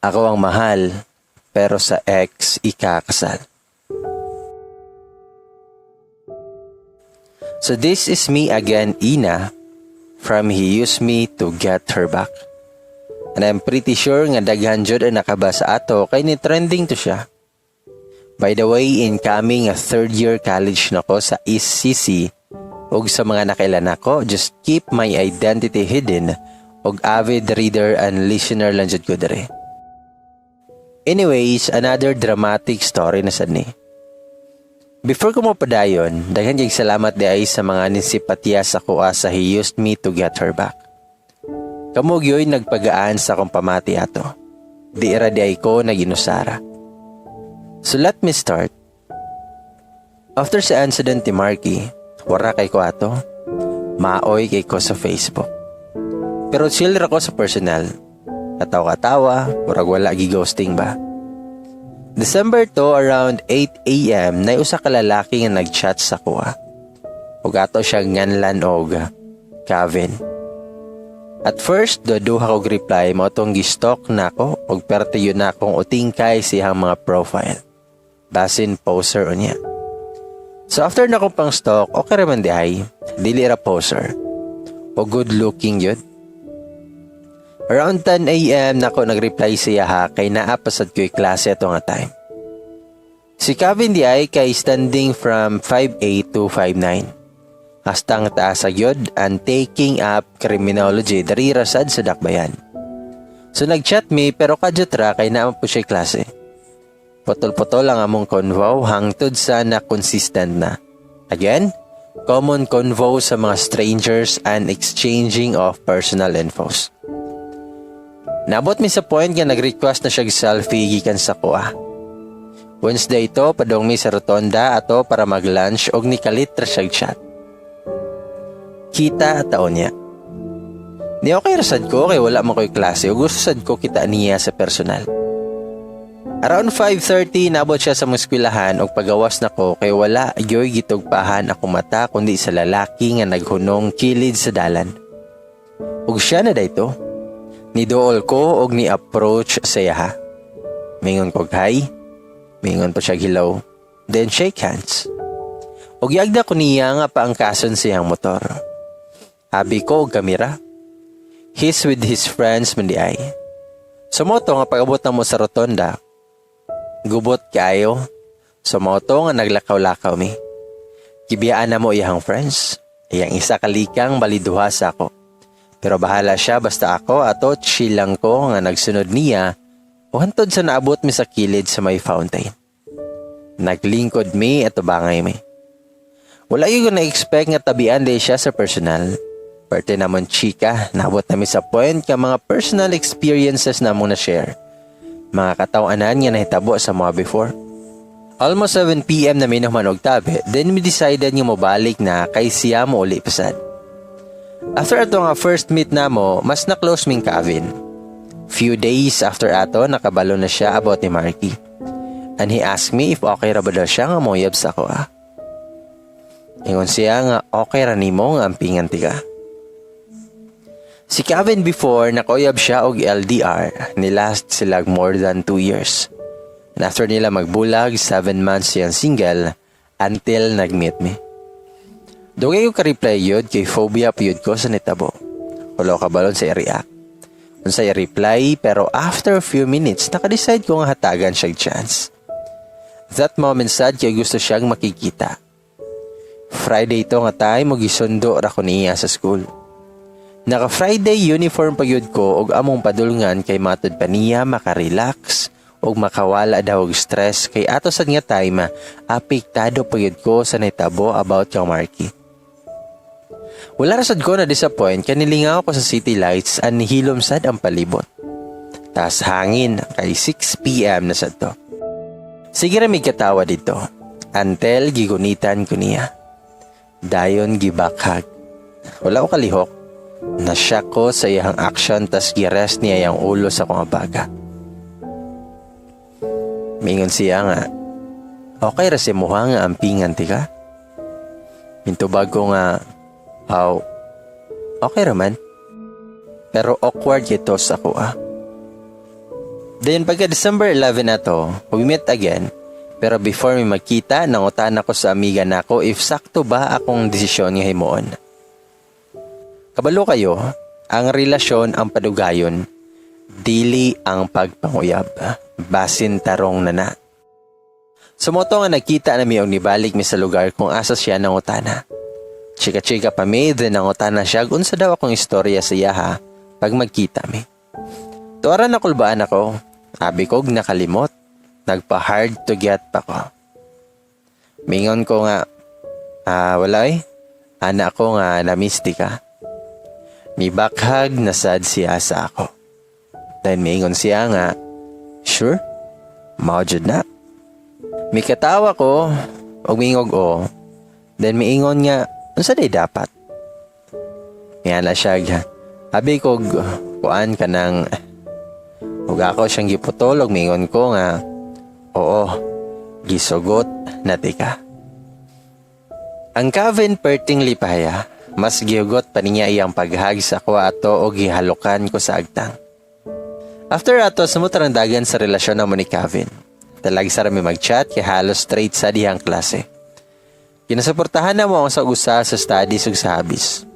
Ako ang mahal, pero sa ex ikakasal. So this is me again, Ina, from He Used Me to Get Her Back. And I'm pretty sure nga daghan jud ang nakabasa ato kay ni trending to siya. By the way, incoming a third year college na ko sa ECC ug sa mga nakailan nako, just keep my identity hidden ug avid reader and listener lang jud ko dere. Anyways, another dramatic story na sad ni. Before ko mopadayon, daghan kay salamat diay sa mga nisipatya sa kuha sa He Used Me to Get Her Back. Kamo gyoy nagpagaan sa akong pamati ato. Di ra diay ko naginusara. So let me start. After sa incident ni Marky, wara kay ko ato. Maoy kay ko sa Facebook. Pero chill ra ko sa personal. Katawa-katawa, murag wala gi-ghosting ba. December to around 8 a.m. na usa ka lalaki nga nag-chat sa kuha. Ug ato siya nganlan og Kevin. At first, duha kog reply, mao tong gi-stalk nako og perte yun na akong utingkay siyang mga profile. Basin poser unya. So after na akong pang stalk, okay raman di ay, dili ra poser. O good looking yun. Around 10 a.m. nako nag-reply siya ha kay naa pa sad ko'y klase ato nga time. Si Kevin di ay kay standing from 5'8 to 5'9. Hastang taas gyud and taking up criminology dari ra sad sa Dakbayan. So nag-chat mi pero kadyot ra kay naa po siya klase. Putol-putol ang among convo hangtod sa na consistent na. Again, common convo sa mga strangers and exchanging of personal infos. Nabot mi sa point nga nag-request na siya og selfie gikan sa kuha. Wednesday ito, padong mi sa rotonda ato para mag-lunch og nikalit ra siya chat. Kita taon niya. Ni okay ra sad ko kay wala man ko'y klase ug gusto sad ko kita niya sa personal. Around 5:30 nabot siya sa mga eskwelahan ug pagawas nako kay wala gyoy gitugpahan akong mata kundi sa lalaki nga naghunong kilid sa dalan. Ug siya na dayto. Niduol ko og ni-approach sa iyaha. Mingon ko hi. Mingon pa siya hello. Then shake hands. Ug yagda ko niya nga paangkason siyang motor. Abi ko og kamera. He's with his friends man di ay. So mao to nga pag-abot na mo sa rotonda, gubot kaayo. So mao to nga naglakaw-lakaw mi. Gibiyaan na mo iyang friends. Iyang isa kalikang baliduha sa ako. Pero bahala siya basta ako ato chill lang ko nga nagsunod niya o hantod sa naabot mi sa kilid sa may fountain. Naglingkod mi at bangay mi. Wala ko na-expect nga tabian day siya sa personal. Parte namon chika, naabot nami sa point ka mga personal experiences na mo na share. Mga katawanan nga nahitabo sa mga before. Almost 7 p.m. na minuman og tabi, then we decided nga mobalik na kay siya mo uli pasad. After ato nga first meet namo, mas na close ming Kevin. Few days after ato, nakabalo na siya about ni Marky. And he asked me if okay ra ba daw siya nga moyab sa ako ah. Ingon siya nga okay ra nimo nga ampingan tika. Si Kevin before, nakauyab siya og LDR. Ni-last sila more than 2 years. And after nila magbulag, 7 months siyang single until nag-meet me. Dugay ko ka-reply yun kay phobia pa yun ko sa nitabo. Wala ko kabalon sa i-react. Unsa i-reply, pero after a few minutes, naka-decide ko nga hatagan siya chance. That moment sad kay gusto siyang makikita. Friday to nga time og gisundo ra ko niya sa school. Naka Friday uniform pa gyud ko og among padulngan kay matud pa niya makarelax og makawala daw og stress kay ato sad nga time apektado pa gyud ko sa nahitabo about kang Marky. Wala ra sad ko na disappoint kay nilingaw ko sa city lights and nihilom sad ang palibot. Tas hangin kay 6 p.m. na sad to. Sige ra mig katawa dito until gigunitan ko niya. Dayon gibakhag. Wala ko kalihok. Na-shock ko sa iyang action tas girest niya yang ulo sa akong baga. Mingon siya nga, okay ra si muha nga ampingan ti ka? Mintubag ko nga, aw, okay raman. Pero awkward ito sa ako ah. Then pagka December 11 na to, we met again. Pero before mi magkita, nangutan ako sa amiga nako if sakto ba akong desisyon nga himuon. Kabalo kayo, ang relasyon ang padugayon, dili ang pagpanguyab. Basin tarong na na. So mao to nga nagkita na mi og nibalik mi sa lugar kung asa siya nangutana. Chika-chika pa mi, then nangutana siya unsa daw akong istorya sa iyaha pag magkita mi. Tuara nakulbaan ako, abi kog nakalimot, nagpa-hard to get pa ko. Mingon ko nga, "Ah, wala eh, ana ko nga namistika." Mi-back hug na sad siya sa ako. Then miingon siya nga, "Sure? Mao jud na?" Mikatawa ko, og miingog o. Then miingon nga, "Unsa day dapat?" Ngana siya, abi ko kuan ka ng ug ako siyang giputol og miingon ko nga, "Oo, gisugot na tika." Ang Kevin perting lipaya, mas gihugot pa niya iyang pag-hug sa ako ato og gihalukan ko sa agtang. After ato, sumut ang dagan sa relasyon namo ni Kevin. Talagsa ra mi mag-chat kay halos straight sa dihang klase. Kinasuportahan namo ang sa usa sa studies ug sa hobbies.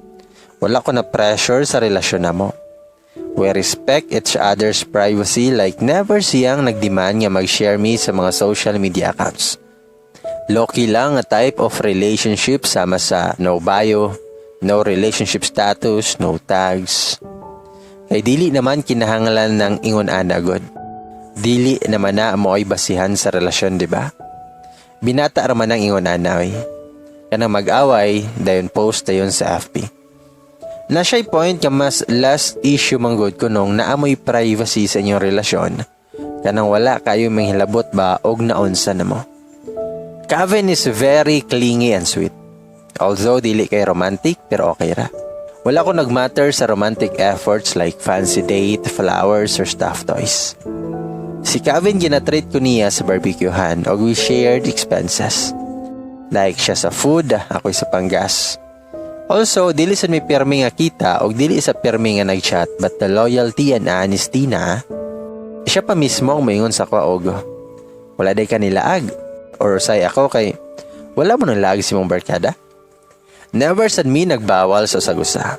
Wala ko na pressure sa relasyon namo. We respect each other's privacy, like never siyang nagdemand nga mag-share me sa mga social media accounts. Low-key lang a type of relationship sama sa no bio, no relationship status, no tags. Kay dili naman kinahanglan ng ingon ana gud. Dili naman na mo ay basihan sa relasyon, di ba? Binata ra man ang ingon ana oy. Kanang mag-away, dayon post dayon sa FB. Na siya'y point nga mas last issue manggod ko nung naamoy privacy sa inyong relasyon. Kanang wala kayo manghilabot ba og naunsa na mo. Kevin is very clingy and sweet. Although dili kay romantic, pero okay ra. Wala ko nagmatter sa romantic efforts like fancy date, flowers, or stuffed toys. Si Kevin, ginatreat ko niya sa barbecuehan og we shared expenses. Like siya sa food, ako sa panggas. Also, dili sa mi pirmi nga kita og dili sa pirmi nga nagchat, but the loyalty and honesty na siya pa mismo ang moingon sa ako og wala day ka nilaag or say ako kay wala mo nang laag si mong barkada. Never sad mi nagbawal sa usa.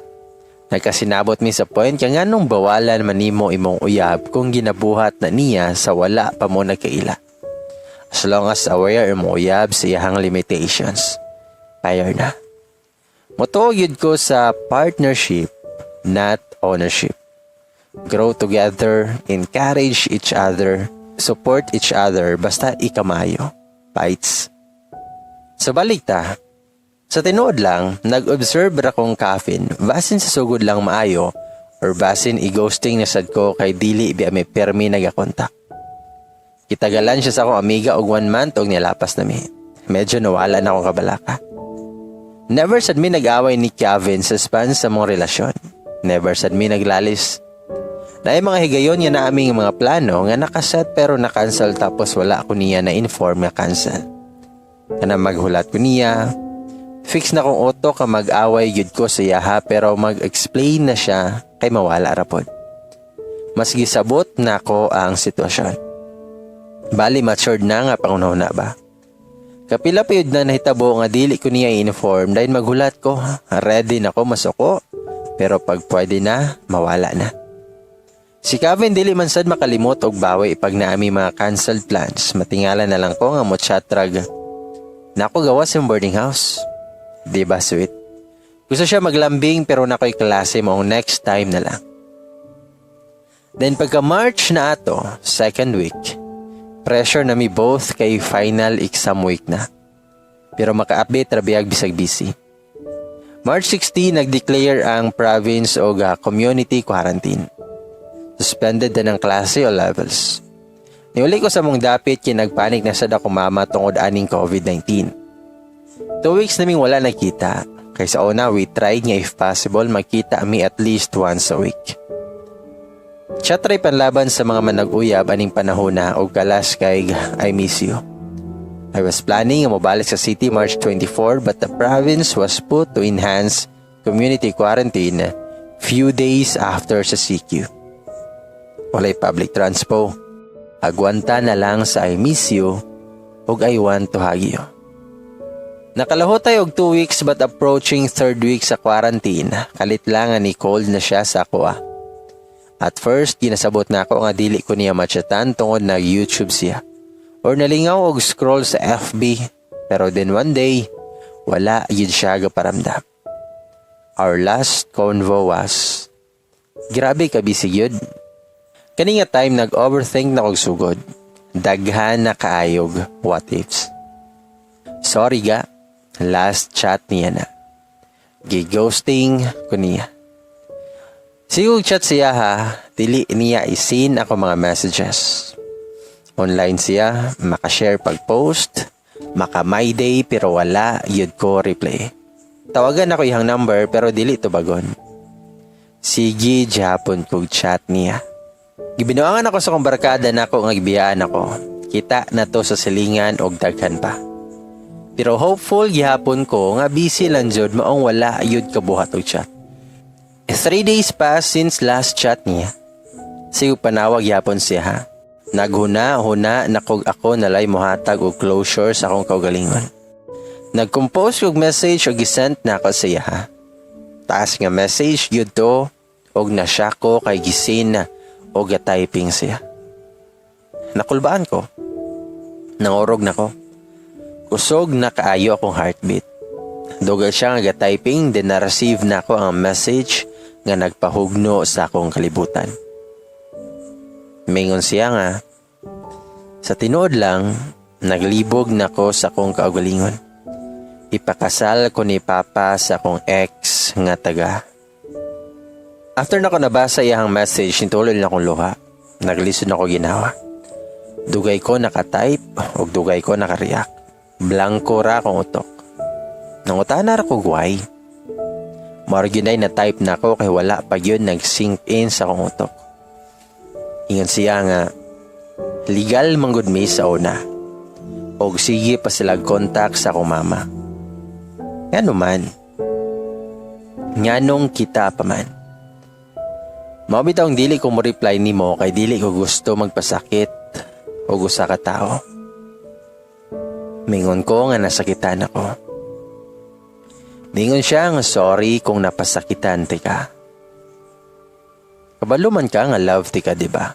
Nagkasinabot mi sa point kaya nganong bawalan man nimo imong uyab kung ginabuhat na niya sa wala pa mo nagkaila. As long as aware imong uyab sa iyahang limitations. Fire na. Motuo gyud ko sa partnership, not ownership. Grow together, encourage each other, support each other, basta ikamayo. Bites. Sa balik ta, sa tinuod lang, nag-observe ra kong Kevin, basin sa sugod lang maayo or basin i-ghosting na sad ko kay dili biya may permi nagakontak. Kitagalan siya sa akong amiga og one month og nilapas na mi. Medyo nawala na akong kabalaka. Never sad mi nag-away ni Kevin sa span sa mong relasyon. Never sad mi naglalis. Naay mga higayon nga na aming mga plano nga nakaset pero na-cancel, tapos wala ako niya na-inform nga cancel. Kana maghulat ko niya, fix na kong auto ka mag-away gyud ko sa iyaha pero mag-explain na siya kay mawala ra pod. Mas gisabot na ko ang sitwasyon. Bali matured na nga pangunahon na ba? Kapila pa yun na nahitabo nga dili ko niya i-inform dahil maghulat ko. Ready na ko masuko. Pero pag pwede na, mawala na. Si Kevin, dili man sad makalimot og bawi pag naami mga canceled plans. Matingala na lang ko nga mo chat rag. Nako gawas yung boarding house. Di ba sweet? Gusto siya maglambing pero nako'y klase mo, next time na lang. Then pagka March na ato, second week, pressure na mi both kay final exam week na. Pero maka-update ra biyag bisag busy. March 16, nag-declare ang province og community quarantine. Suspended na ng klase o levels. Niuli ko sa mong dapit kay nagpanik na sad ako mama tungod aning COVID-19. 2 weeks naming wala nagkita. Kay sa una, we tried nga if possible magkita mi at least once a week. Chat ray panlaban sa mga manag-uyab aning panahon na og kalas kay I miss you. I was planning nga mobalik sa city March 24, but the province was put to enhance community quarantine few days after sa CQ. Walay public transpo. Agwanta na lang sa "I miss you" ug "I want to hug you." Nakalahutay og 2 weeks, but approaching third week sa quarantine, kalit lang nga ni cold na siya sa ako ah. At first, ginasabot na ako nga dili ko niya machatan tungod nag YouTube siya or nalingaw og scroll sa FB, pero then one day, wala gyud siya gaparamdam. Our last convo was, grabe ka busy gyud. Kani nga time, nag-overthink na kog sugod. Daghan na kaayog what ifs. Sorry ga, last chat niya na. Gi-ghosting ko niya. Sige chat siya ha, dili niya i-seen ako mga messages. Online siya, makashare pag-post, maka my day, pero wala yun ko reply. Tawagan ako iyang number pero dili tubagon. Sige gihapon kog chat niya. Gibinuangan ako sa kong barkada nako nga gibiyaan ako. Kita na to sa silingan og daghan pa. Pero hopeful gihapon ko nga busy lang jud, maong wala yun kabuhat og chat. 3 days pass since last chat niya. Sige panawag gihapon siya ha. Naghuna-huna na kog ako nalay mohatag og closure sa akong kaugalingon. Nag-compose og message og gisend na ako sa iya ha. Taas nga message gyud to og nasya ko kay gi-seen na og typing siya. Nakulbaan ko. Nangurog na ko. Kusog na kaayo akong heartbeat. Dugay siya nga typing, then na-receive na ako ang message nga nagpahugno sa akong kalibutan. Mingon siya nga, "Sa tinuod lang, naglibog na ko sa akong kaugalingon. Ipakasal ko ni Papa sa akong ex nga taga." After na ko nabasa iyang message, nituloy na akong luha. Naglisod na ko ginawa. Dugay ko naka-type ug dugay ko naka-react. Blanco ra akong utok. Nangutana ra ko why. Mao gyud na type na ko kay wala pa gyud nag-sink in sa akong utok. Ingon siya nga legal manggod mi sa una. Og sige pa sila contact sa akong mama. Ngano man? Nganong kita pa man? Mao bitaw ang dili ko mo reply nimo kay dili ko gusto magpasakit og usa ka tawo. Mingon ko nga nasakitan ako. Mingon siya nga sorry kung napasakitan tika. Kabalo man ka nga love tika, di ba?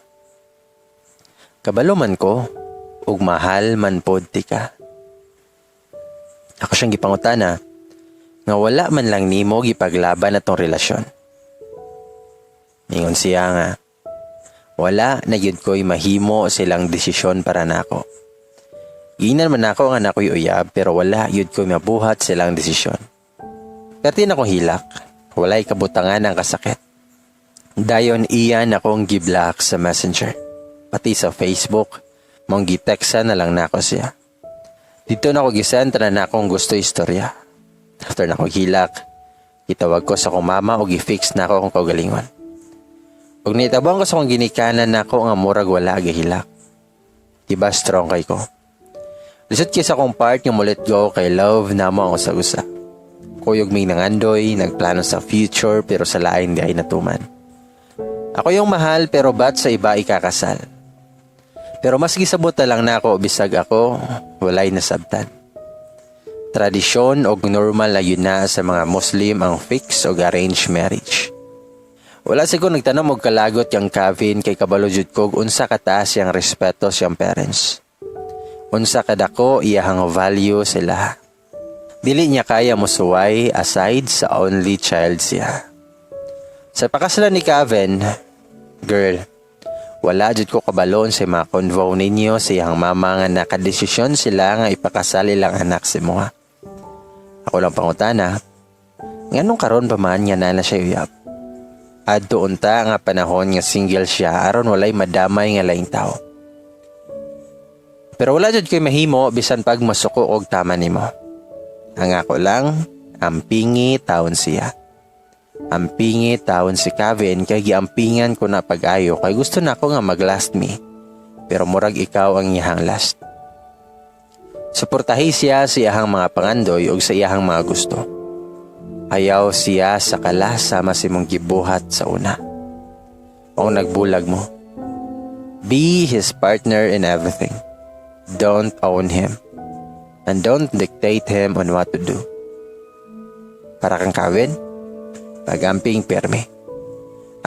Kabalo man ko ug mahal man pod tika. Ako siyang gipangutana nga wala man lang nimo gipaglaban atong relasyon. Mingon siya nga wala na gyud ko'y mahimo silang desisyon para nako. Giingnan man nako nga nako'y uyab, pero wala gyud ko'y mabuhat silang desisyon. Perti na kong hilak, walay kabutangan ang kasakit. Dayon iyan akong giblock sa Messenger. Pati sa Facebook, mong giteksa na lang nako siya. Dito na ako gisend na na akong gusto istorya. After na ako hilak, gitawag ko sa akong mama o gi-fix na ako akong kaugalingon. Ug nitabang ko sa akong ginikanan nako nga murag wala gahilak. Diba strong kay ko? Lisod kay sa akong part nga mo let go kay love namo ang usag-usa. Kuyog mig nangandoy, nagplano sa future, pero sa lain di ay natuman. Ako yung mahal, pero ba't sa iba ikakasal? Pero mas gisabot na lang nako bisag ako walay nasabtan. Tradisyon og normal na yun na sa mga Muslim ang fix og arranged marriage. Wala siguro nagtanom og kalagot yang Kevin kay kabalo jud kog unsa kataas yang respeto siyang parents. Unsa kadako iyahang value sila. Dili niya kaya mosuway aside sa only child siya. Sa pakasalan ni Kevin, girl, wala jud ko kabalon sa mga convo ninyo sa iyang mama nga nakadesisyon sila nga ipakasal ilang anak sa mga. Ako lang pangutana, nganong karon pa man nga naa na siya uyab? Adto unta nga panahon nga single siya aron walay madamay nga laing tao. Pero wala jud koy mahimo bisan pag masuko og tama nimo. Ang ako lang, ampingi taon siya. Ampingi taon si Kevin kay giampingan ko na pag-ayo kay gusto na ako nga mag-last me. Pero murag ikaw ang iyahang last. Suportahi siya sa iyahang mga pangandoy ug sa iyahang mga gusto. Ayaw siya sa kala sama sa imong gibuhat sa una. O nagbulag mo. Be his partner in everything. Don't own him. And don't dictate him on what to do. Para kang Kawin, pagamping perme.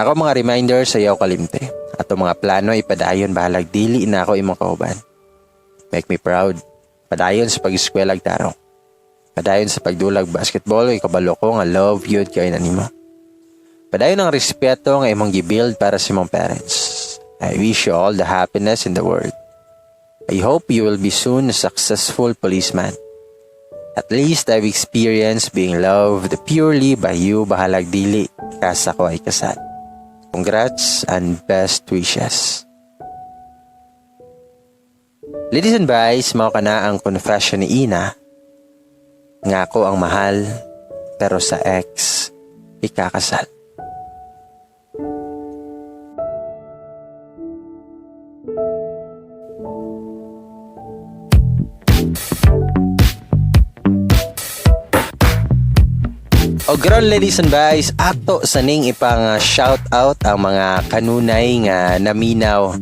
Ako mga reminder sa iyo kalimte. Ato mga plano ipadayon bahalag dili na ako imong kauban. Make me proud. Padayon sa pag-eskwela tarong. Padayon sa pagdulag basketball kay kabalo ko nga love yun kay na nimo. Padayon ang respeto nga imong gibuild para sa imong parents. I wish you all the happiness in the world. I hope you will be soon a successful policeman. At least I've experienced being loved purely by you, bahalag dili ka sa ko ay kasal. Congrats and best wishes. Ladies and guys, mao kana ang confession ni Ina nga ako ang mahal pero sa ex ikakasal. O karon, ladies and guys, ato sa ning ipang shout out ang mga kanunay nga naminaw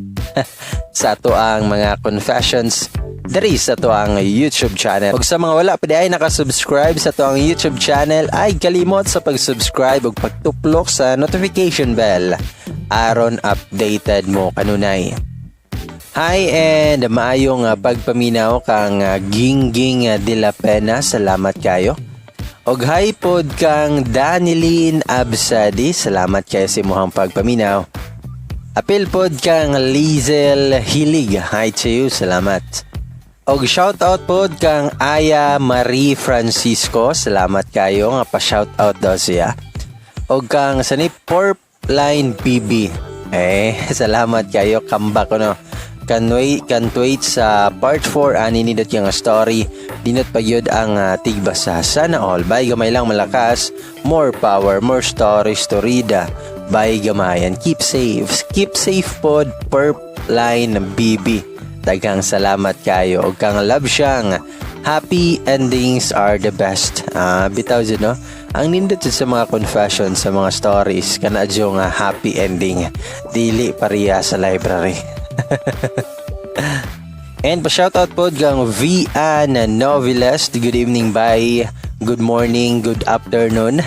sa ato ang mga confessions diri sa ato ang YouTube channel. Ug sa mga wala pa diay naka-subscribe sa ato ang YouTube channel ay kalimot sa pag-subscribe ug pagtuplok sa notification bell aron updated mo kanunay. Hi and maayong pagpaminaw kang Gingging de la Pena. Salamat kayo. Og hi pod kang Danilyn Absadi. Salamat kayo sa imuhang pagpaminaw. Apil pod kang Lizel Hilig. Hi to you. Salamat. Og shout out pod kang Aya Marie Francisco. Salamat kayo nga pa shout out daw siya. Og kang sani Porp Line PB. Eh, salamat kayo. Comeback ko no. Can't wait sa part 4 ani nindot yung story. Dinot pa gyud ang tigbasa. Sana all. Bye gamay lang malakas. More power, more stories to read. Bye gamay and keep safe. Keep safe pod Perp Line BB. Daghang salamat kayo. Og kang love siyang happy endings are the best. Ah, bitaw jud no. Ang nindot jud sa mga confessions, sa mga stories kana jud nga happy ending. Dili pareha sa library. And pa-shoutout po kang Vian Novelist. Good evening, bye. Good morning, good afternoon.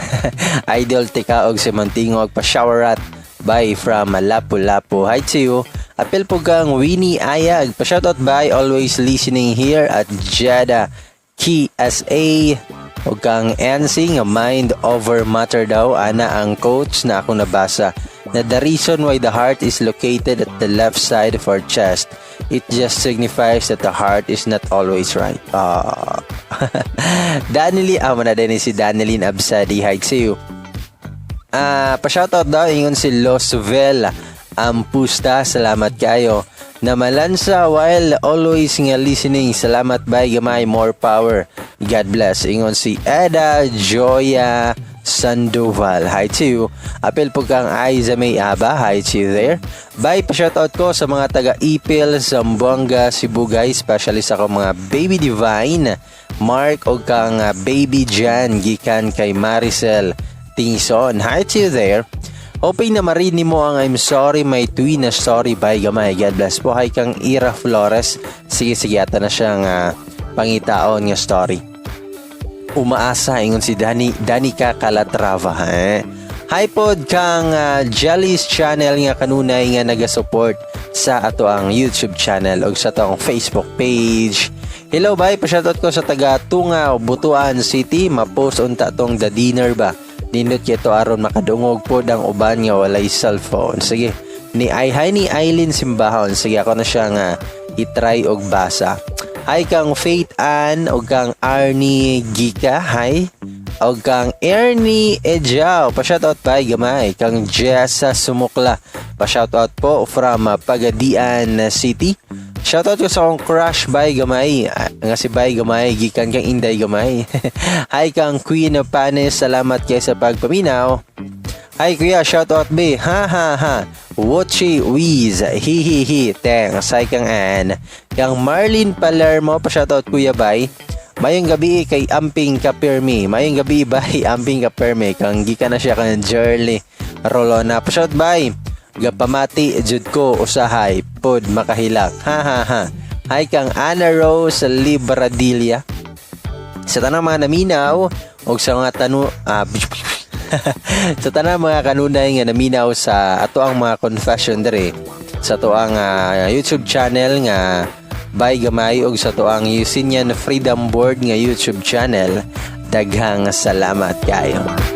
Idol tika og si Mantingog pa-shower at bye from Lapu-Lapu. Hi to you. Apil po kang Winnie Ayag. Pa-shoutout bye, always listening here at Jeddah KSA. O kang Ansing, mind over matter daw. Ana ang quotes na akong nabasa na the reason why the heart is located at the left side of our chest, it just signifies that the heart is not always right. Ah. Danily, ah, na din si Danilyn Absadi. Hi to you. Ah, pa-shoutout daw ingon si Losvel Ampusta. Salamat kayo. Na malansa while always nga listening. Salamat bye gamay, more power. God bless. Ingon si Eda Joya Sandoval. Hi to you. Apil po kang Aiza May Aba. Hi to you there. Bye, pa-shoutout ko sa mga taga Ipil, Zamboanga, Cebu guys. Especially sa akong mga Baby Divine, Mark o kang Baby Jan gikan kay Maricel Tingson. Hi to you there. Hoping na marinig mo ang I'm sorry my twin na story by gamay. God bless po. Hi kang Ira Flores. Sige sige ata na siyang pangitaon nga story. Umaasa ingon si Dani Danica Calatrava. Eh? Hi pod kang Jelly's channel nga kanunay nga naga-support sa ato ang YouTube channel o sa ato ang Facebook page. Hello bye, pa-shoutout ko sa taga Tungaw, Butuan City. Ma-post unta tong the dinner ba. Nindot kito aron makadungog pod ang uban nga walay cellphone. Sige. Ni ay hi ni Eileen Simbahon. Sige, ako na siya nga i-try og basa. Hi kang Faith Ann og kang Arnie Gika. Hi. Og kang Ernie Ejao. Pa-shoutout bye gamay. Kang Jessa Sumukla. Pa-shoutout po from Pagadian City. Shoutout ko sa akong crush bye gamay. Ah, nga si bye gamay gikan kang Inday gamay. Hi kang Queen of Panes. Salamat kay sa pagpaminaw. Hi kuya, shoutout B. Ha ha ha. Watchy Wiz. Hi hi hi. Thanks. Hi kang Ann. Kang Marlene Palermo, pa shoutout kuya bay. Mayong gabi kay Amping Kapirmi. Mayong gabi bay Amping Kapirmi. Kang gikan na siya kang Jerly Rolona. Pa shout bay. Gapamati jud ko usahay pod makahilak. Ha ha ha. Hi kang Ana Rose Libradilla. Sa tanang mga naminaw og sa mga tanu sa tanang mga kanunay nga naminaw sa ato ang mga confession dere sa ato ang YouTube channel nga Bay Gamay og sa ato ang Eugenian Freedom Board nga YouTube channel, daghang salamat kayo.